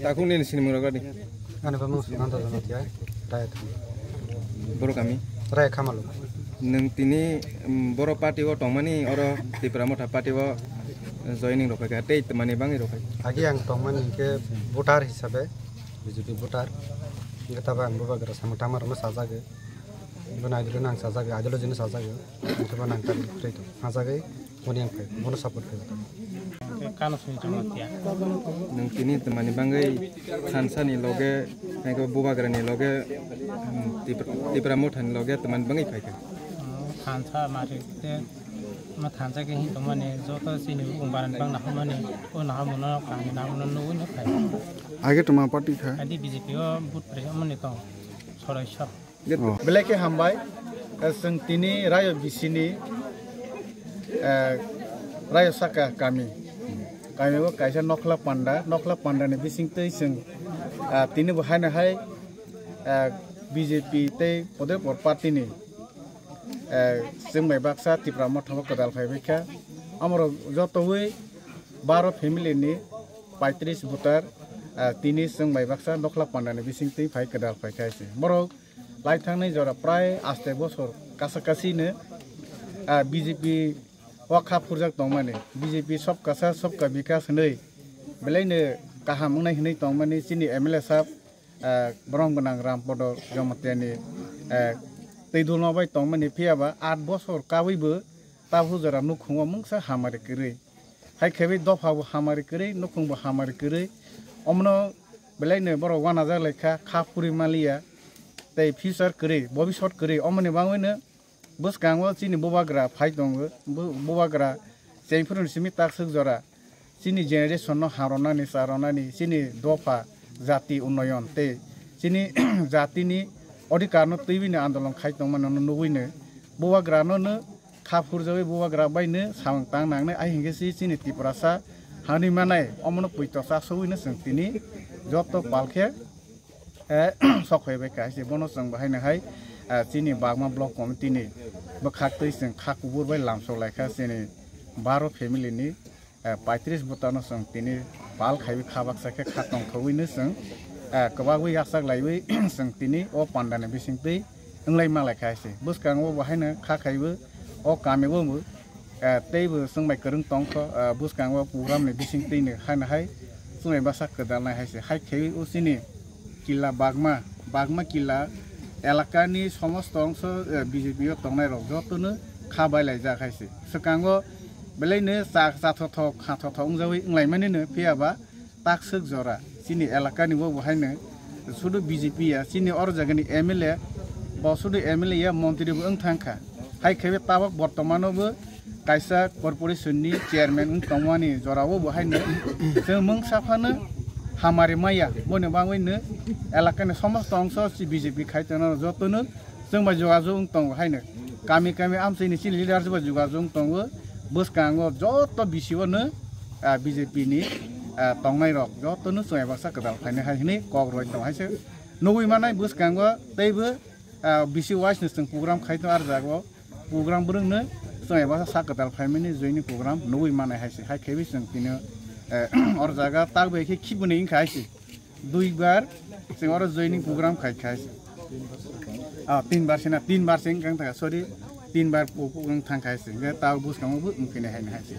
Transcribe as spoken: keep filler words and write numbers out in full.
Takhuk nini sinimung rok di. Ani bamung Sukanta Jamatia, Raya Khamal. Boro kami. Raya Khamal. Nwng tini, mm, boro party o tongmani, oro Tipra Motha party o joining rok kha, tei twmani bangwi rok kha. Agi ang tongmani hwnkhe voter hisabe, B J P voter. Hwnkhe tabo ang bubagra samung tangmarokno sajagwi. Bono ideology no ang sajagwi, ideology no sajagwi. Hwnkhe bono ang tabuk tei tong, sajagwi. Boni ang phai, bono support khe. Kano sini chama tiya. Nwng tini twmani bangwi thansa ni loge, hai khe bubagra ni loge, hmm, Tipra, Tipra Motha ni loge twmani bangwi phai kha. Thansa mari te, ma thansa khe hin tongmani, joto sini bung baran bang nahamani, o nahamuno kahani nahamuno nugwi no phai. Age twma party kha? Adi B J P o vote pre mani tong, sorai sok. Oh. Belai khe hambai, eh, chwng tini Rayo bisini, eh, Rayo Saka kami. Kami o kaisa Nokhla Panda, Nokhla Panda ni bising twi chwng, ah, tini bo haino hai, ah, B J P tei Podepur party ni, eh, chwng bai baksa Tipra Motha o kwdal phai bai kha. Amoro jotowi baro family ni paitris voter, ah, tini chwng bai baksa Nokhla Panda ni bising twi phai kwdal phai kha se. Borok lai thangni jora prai aste bosor kasa kasi no, ah, B J P o kha phurjak tongmani, B J P sobka saath sobka bikas hinwi belai no kaham wngnai hinwi tongmani chini M L A sahab, ah, borom gwnang Rampodo Jamatia ni, ah, twi dulma bai tongmani, phiya ba aat bosor kabwi bo tabuk jora nukhungo mungsa hamari kwrwi. Hai khe bai dopha bo hamari kwrwi, nukhung bo hamari kwrwi. Omono belai no borok wanajak lai kha, kha phuri maliya, tei future kwrwi, bobisot kwrwi. Omoni bagwi no bwskango chini bubagra phai tongo, bu-, bubagra chengphuru ni simi takswk jora chini generation no harwnani, charwnani, chini dopha jati unnoyon tei chini jatini odhikar no twiwi no andolon khai tongmani no nugwi no bubagra no no kha phurjagwi bubagra bai no samung tang nangnai, ai hinkhe si chini Tiprasa hani manai omono puito chasogwi no chwng tini joto pal khe, eh, sok phai bai kha se. Bono chwng bo haino hai, eh, chini Bagma Block Committee ni bwkhak twi chwng kha kubur bai lamsok lai kha chini baro family ni, eh, paitris bwtano chwng tini pal khaiwi kha baksa khe kha tongthogwi no chwng, eh, kwbagwi yachak laiwi chwng tini o panda ni bising twi wnglai ma lai kha se. Bwskango bo haino kha khaiwi o kami o bo, eh, tei bo chwng bai kwrwng tong kho, eh, bwskango program ni bising twi no haino hai chwng bai bwsa kwdal nai hai se. Hai khaiwi o chini Killa Bagma, Bagma Killa elakani somosto ongso, eh, B J P o tongnai rok jotono kha bai laijak hai se. Swkango belai no cha-, chathothok, khathothok wngjawi wnglaimani no, phiya ba takswk jora chini elakani bo bo haino sudu B J P ya, chini oro jagani M L A, bo sudu M L A ya, montri bo wng thang kha. Hai khe tabok bortomano bo kaisa corporation ni chairman wng tongmani jorao bo haino chwng mungsa phano hamari maya, boni bagwi no elakani somosto ongso si B J P khai tongnai jotono chwng bai jogajog wng tongo haino. Kami kami amchaini chini leader bai jogajog wng tongo. Bwskango joto B C O no, ah, B J P ni, ah, tongnai rok jotono chwng bai baksa kwtal phainai hai hwnwi kok rwui tong hai se. Nugui manai bwskango teibo, ah, B C O wise no chwng program khai tongo ar jago. Program bwrwngno chwng eba sak kwtal phaimani joini program nugui manai hai se. Hai khe bai chwng tini, eh, or jaga tak bai khe khibini wngkha hai se. Dui bar chwng oro joini program khai kha hai se. Ah, tin bar se na, tin bar se wngkha, sorry. Tin bar program thang kha hai se. Hwnkhe ta bwskango bo wngkha hai se.